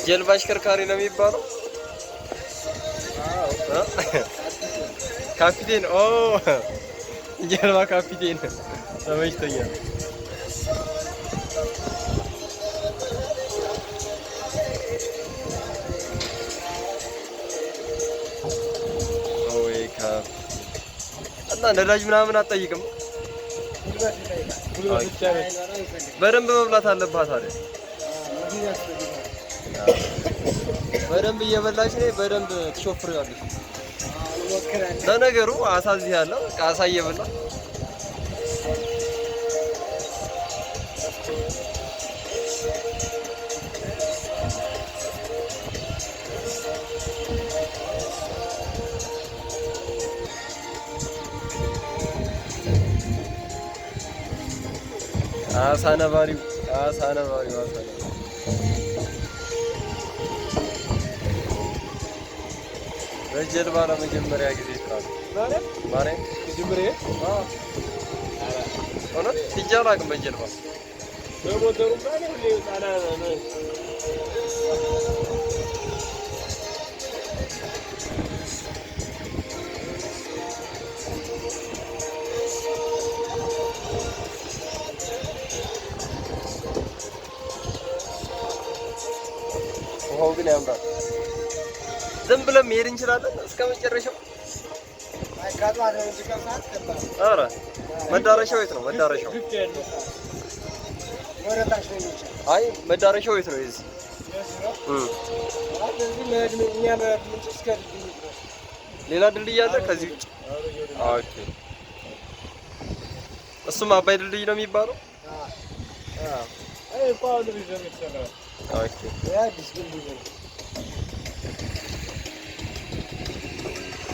ጀልባ አሽከርካሪ ነው የሚባለው። ካፒቴን፣ ኦ ጀልባ ካፒቴን ተመችቶኛል። ወይ እና ነዳጅ ምናምን አትጠይቅም? በደንብ መብላት አለባት ታዲያ። በደንብ እየበላች ነው፣ በደንብ ትሾፍሪዋለሽ። ለነገሩ አሳ እዚህ ያለ በቃ አሳ እየበላ አሳ ነባሪው አሳ ነባሪው አሳ ነባሪው በጀልባ ለመጀመሪያ ጊዜ ትራል ማርያም መጀመሪያ እውነት ሂጄ አላውቅም በጀልባ። በሞተሩ ሁሌ ጣና ነው። ውሃው ግን ያምራል። ዝም ብለን መሄድ እንችላለን እስከ መጨረሻው። ኧረ መዳረሻው የት ነው? መዳረሻው አይ መዳረሻው የት ነው? የዚህ ሌላ ድልድይ አለ ከዚህ ውጭ? Okay፣ እሱም አባይ ድልድይ ነው የሚባለው። Okay፣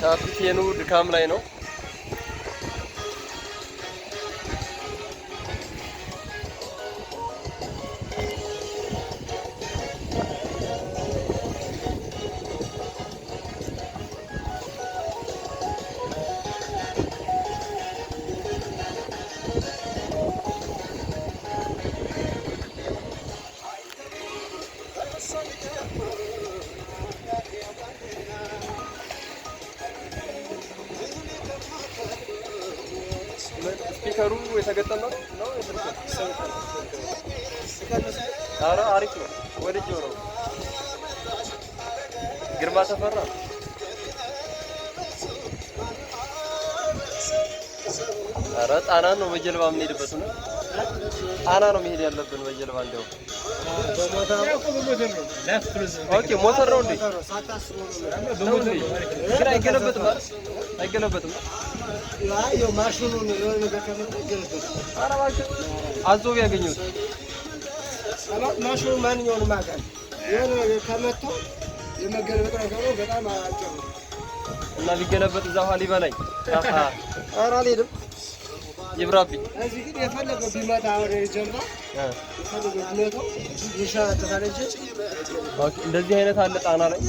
ካፒቴኑ ድካም ላይ ነው። Speaker ኡ የተገጠመ ነው። ኧረ አሪፍ ነው፣ ወድጄው ነው። ግርማ ተፈራ ኧረ ጣና ነው በጀልባ የምንሄድበት ነው። ጣና ነው መሄድ ያለብን በጀልባ እንደው። Okay ሞተር ነው እንዴ? ግን አይገለበጥም፣ አይገለበጥም። ማሽኑን የሆነ ነገር ከመጣ ይገለበጣል። ኧረ እባክህ አዞ ቢያገኙት ማሽኑ ማንኛውንም አካል የሆነ ነገር ከመታው የመገልበጥ ነገሩ በጣም አጭር ነው። እና ቢገለበጥ እዛ ውሃ ሊበላኝ። ኧረ አልሄድም። ይብራብኝ። እዚህ ግን የፈለገው ቢመታ ወደ ጀልባ የፈለገው ቢመታው ይንሸራተታል እንጂ። Okay፣ እንደዚህ አይነት አለ ጣና ላይ።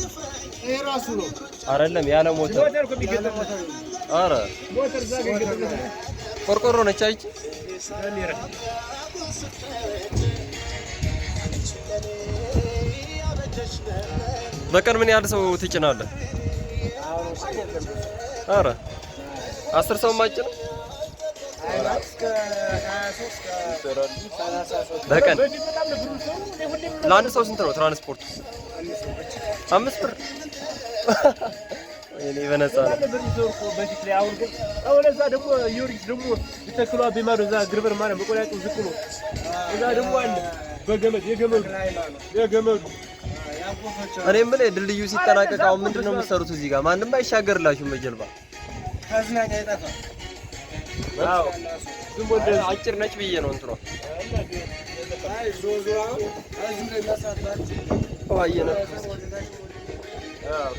ይሄ ራሱ ነው። አይደለም ያለ ሞተር። ያለ ሞተር ነው። ኧረ ቆርቆሮ ነች አይቺ። በቀን ምን ያህል ሰው ትጭናለህ? ኧረ 10 ሰው ማጭነው በቀን ለአንድ ሰው ስንት ነው ትራንስፖርቱ? 5 ብር። እኔ በነፃ ነው። በፊት ላይ አሁን ግን አሁን እዛ ደግሞ ጊዮርጊስ ደግሞ የተክሏ ቤማዶ እዛ ግርበር ማለት በቆላጡ ዝቅ ነው። እዛ ደግሞ አለ በገመድ የገመዱ የገመዱ እኔ የምልህ ድልድዩ ሲጠናቀቅ አሁን ምንድን ነው የምትሰሩት እዚህ ጋር? ማንም አይሻገርላችሁም በጀልባ። ተዝናኝ አይጠፋም። አዎ ዝም ብሎ እንደዚህ አጭር ነች ብዬ ነው እንትኗ። አይ ዞሮ ዞሮ አሁን እዚሁ ላይ መስራት ባትችል ውሃ እየነኩ አዎ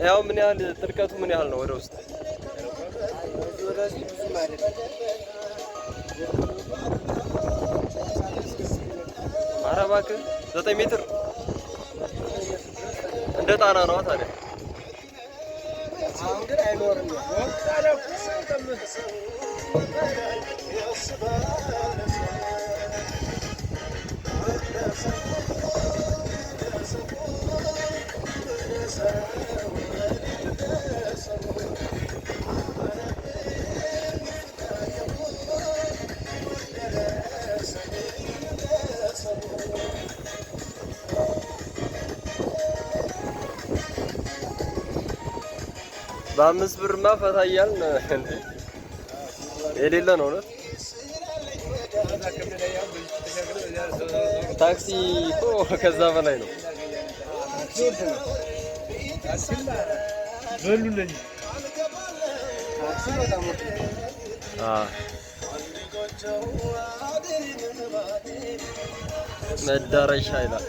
ያው ምን ያህል ጥልቀቱ ምን ያህል ነው ወደ ውስጥ? ወደዚህ ወደዚህ ብዙም አይደለም። ኧረ እባክህ 9 ሜትር እንደ ጣና ነዋ ታዲያ። አሁን ግን አይኖርም። ታዲያ እኮ በጣም በ5 ብርማ ፈታ እያልን እንዴ የሌለ ነው እውነት። ታክሲ እኮ ከዛ በላይ ነው። በሉ እነዚህ ታክሲ በጣም ውድ ነው። መዳረሻ ይላል።